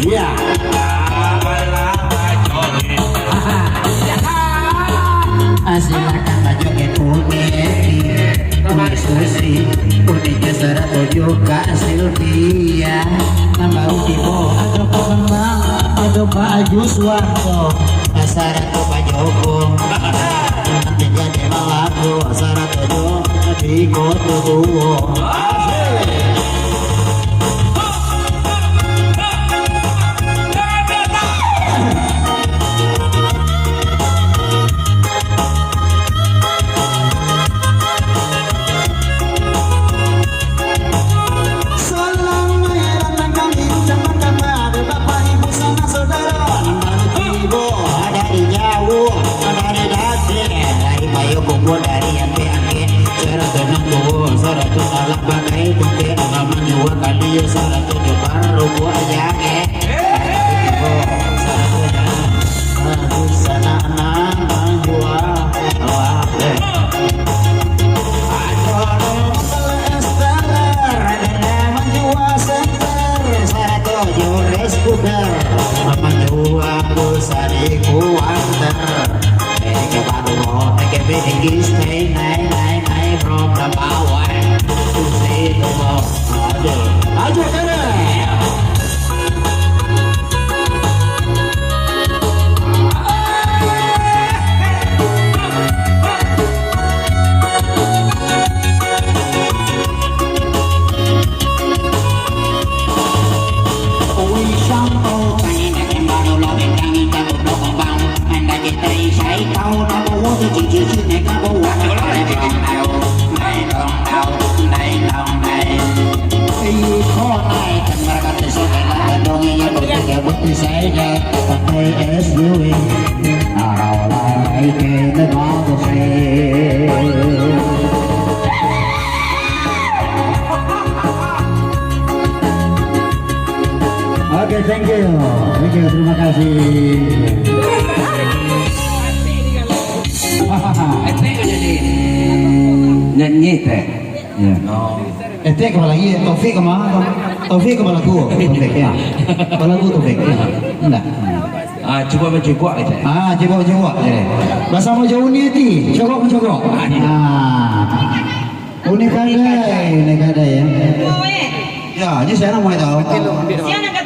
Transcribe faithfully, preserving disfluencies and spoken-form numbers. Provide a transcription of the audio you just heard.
Ya. Ah, silakan bajoget, Uni Eti, Uni Susi, Uni Sarato jo Kak Silvia. Nambah tibo, ado Pak Bambang, ado Pak Agus Wanto, Sarato Pak Joko. Tiga dek Malago, Sarato jo Diko Tuo. Salam malam nan kami ucapkan kepada Bapak Ibu sanak saudara nan baru tibo dari jauah, dari Aceh, dari Payokumbuah, dari Ampek Angkek, sarato nan tuo, sarato nan lah bagai tungkek, lah manjua kalio, sarato jo barubuak jagek. Tibo, sarato nan bagus, sanak nan manjua, wah, eh. Ajo Esteller, manjua senter, sarato jo Range Rover, manjua pulsa di Kuantar. Eh, ke baru, eh, ke bingkis, naik, naik, naik, naik, bro, berapa awal? Susi, bro. Ajo, ajo, keren. Oke, thank you. Thank you, terima kasih. Nyanyi teh. Ya. Oh. Eh, teh, kembali lagi, Taufik ke mana? Taufik ke Balagu? Taufik, ya. Balagu, Taufik, ya. Enggak. Ah, cuba mencuba aja. Ah, cuba mencuba. Eh. Bersama jo Uni Eti, cogok mencogok. Ah, ya. Ah. Uni Kadai, Uni Kadai, ya. Ya, ini saya nak mau tahu. Siapa nak